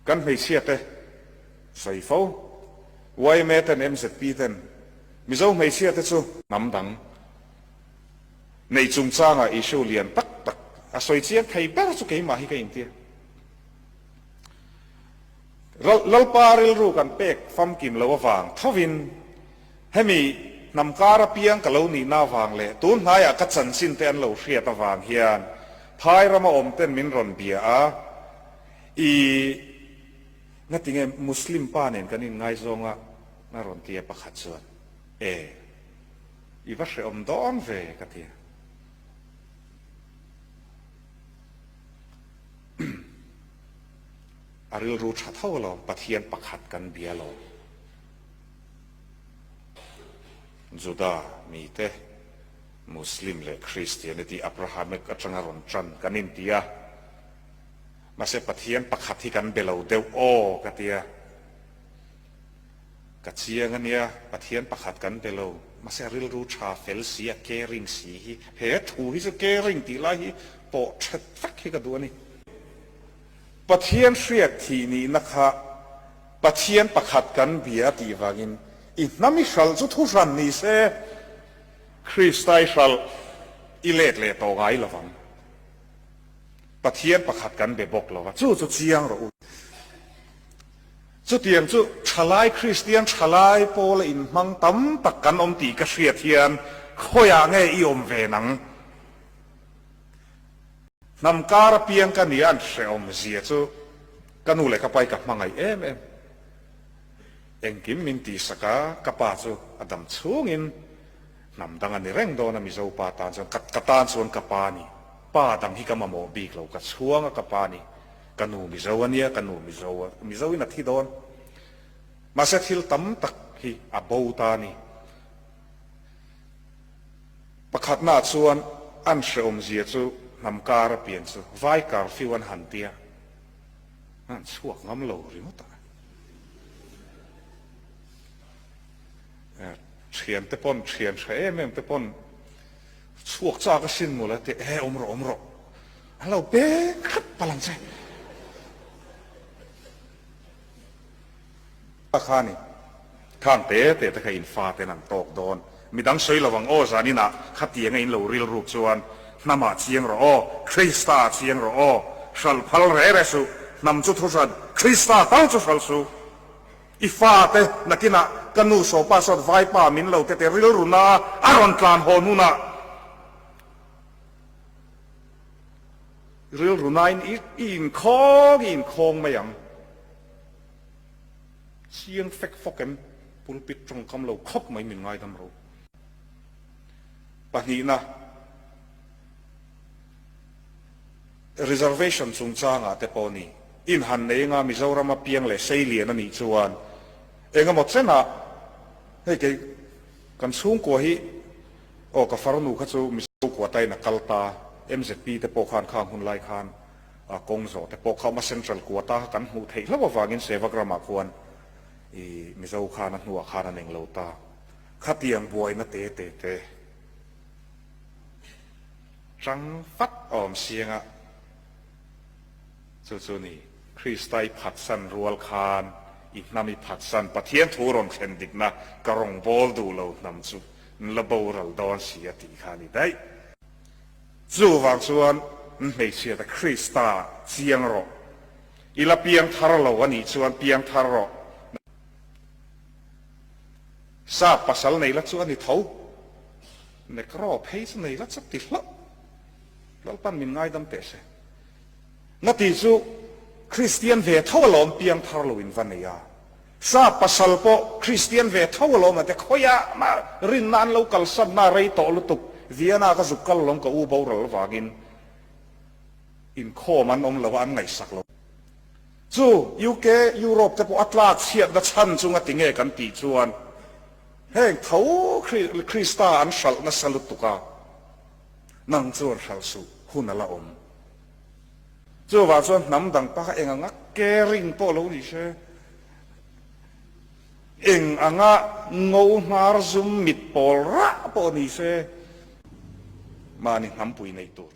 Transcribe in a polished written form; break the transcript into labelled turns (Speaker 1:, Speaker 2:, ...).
Speaker 1: Kan hmeichhia te sawi fo. Yma ten MZP ten Mizo hmeichhia te chu hnam dang nei chungchanga issue lian tak tak a sawi chiang thei ber chu keimah hi ka intia. Lalpa rilru kan pek famkim lo avang thovin hemi hnam kar apiang ka lo nihna avang leh tun hnaiah ka chanchin te an lo hriat avang hian phai rama awm ten min rawn bia a, I ngatinge Muslim pa nen kan inngaizawng a? a rawn ti a pakhat chuan. E, i va hrehawm dawn ve ka ti a. A rilru tha tho alawm, Pathian pakhat kan bia alawm. Juda mite, Muslim leh Christianity Abrahamic atanga rawn tan kan inti a, mahse Pathian pakhat hi kan be lo deuh aw ka ti a. Ka chiang ania, Pathian pakhat kan be lo, mahse a rilru tha fel si, a caring si hi, he thu hi chu caring tih lai hi pawh that vek hi ka duh a ni. Pathian hriat thih nihna kha Pathian pakhat kan bia a tih vangin i hnam i hralh chu thu hran ni se, Krista i hralh i let leh tawh ngai lo vang. Pathian pakhat kan be bawk lo va, chu chu chiang rawh u. Chutiang chu thalai Kristian thalai pawla inhmang tam tak kan awm tih ka hriat hian khawiah nge i awm ve nang? Hnam kar apiang ka nia an hrehawm zia chu ka nu leh ka pa hi ka hmangaih em em. Engkim min tihsak a, ka pa chu a dam chhungin hnam dang a ni reng dawn a Mizo pa tan chuan ka ka tan chuan ka pa a ni. Pa dang hi ka mamawh bik lo, ka chhuang a ka pa a ni. Ka nu Mizo a nia, ka nu Mizo a, Mizo in a thi dawn. Mahse thil tam tak hi a bo ta a ni. Pakhatnaah chuan an hrehawmzia chu hnam kar a pian chu vai curfew an han tia, an chhuak ngam lo ringawt a. Thian te pawn, thian hre em em te pawn chhuak chak a sin mawle a ti, e awm rawh awm rawh, an lo beng hrep palh ang che. A kha ni. Khang te te te kha in fa ten an tawk dawn. Midang sawi lo ang aw zan inah khatianga in lo rilruk chuan hnamah chiang rawh aw, Krista ah chiang rawh aw, hralh phal re re suh, hnam chu thuhran, Krista tal chu hralh suh. I fa te nakinah ka nu sawpa sawt vaipa min lo te te rilru na a rawn tlan hawn hunah rilru nain i inkhawng i inkhawng mai ang. Chiang fek fawk em? Pulpit tawngkam lo khawp mai min ngaidam ro. Pahnihna, Reservation chungchangah te pawh ni inhan nei anga Mizorama piang leh seilian a nih chuan engemaw chenah hei kei kan chhungkua hi aw ka farnu kha chu Mizo quota in a kal ta, MZP te pawh khan khang hun lai khan A kawng zawh te pawh kha awm a, Central Quota kha kan hmuh theih hlauh avangin Sevak ramah khuan i Mizo khan a hnuah khan an englo ta. Khatiang buaina te te te tang fat a awm siang a, chu chu ni Krista i phatsan rual khan i hnam i phatsan Pathian thu rawn thlen dikna ka rawngbâwl duh lo hnam chu n la boral dawn si a tih kha a ni daih. Chuvang chuan hmeichhiate Krista chiang rawh. I la piang thar lo a nih chuan piang thar rawh. Sap pasal nei la chu a ni tho. Nekro phei chu nei la chu ti hlauh. Lalpan min ngaidam teh se. Na ti chu Kristian ve tho alawm piang thar lo in va nei a. Sap pasal pawh Kristian ve tho alawm a te khawiah mah rinna an lo kalsan na rei tawh lutuk Vienna ka zuk kal alawm ka u boral vangin inkhawm an awm lo a an ngaihsak lo chu UK Europe te pawh a tlak chhiatna chhan chunga ti nge kan tih chuan heng tho Krista an hralh nasa lutuk a nang chuan hralh suh hun a la awm. Chuvang chuan hnam dang pa kha eng anga caring pawh lo ni se, eng anga ngo hnar zum mit pawl rah pawh ni se, mahni hnampui nei tur.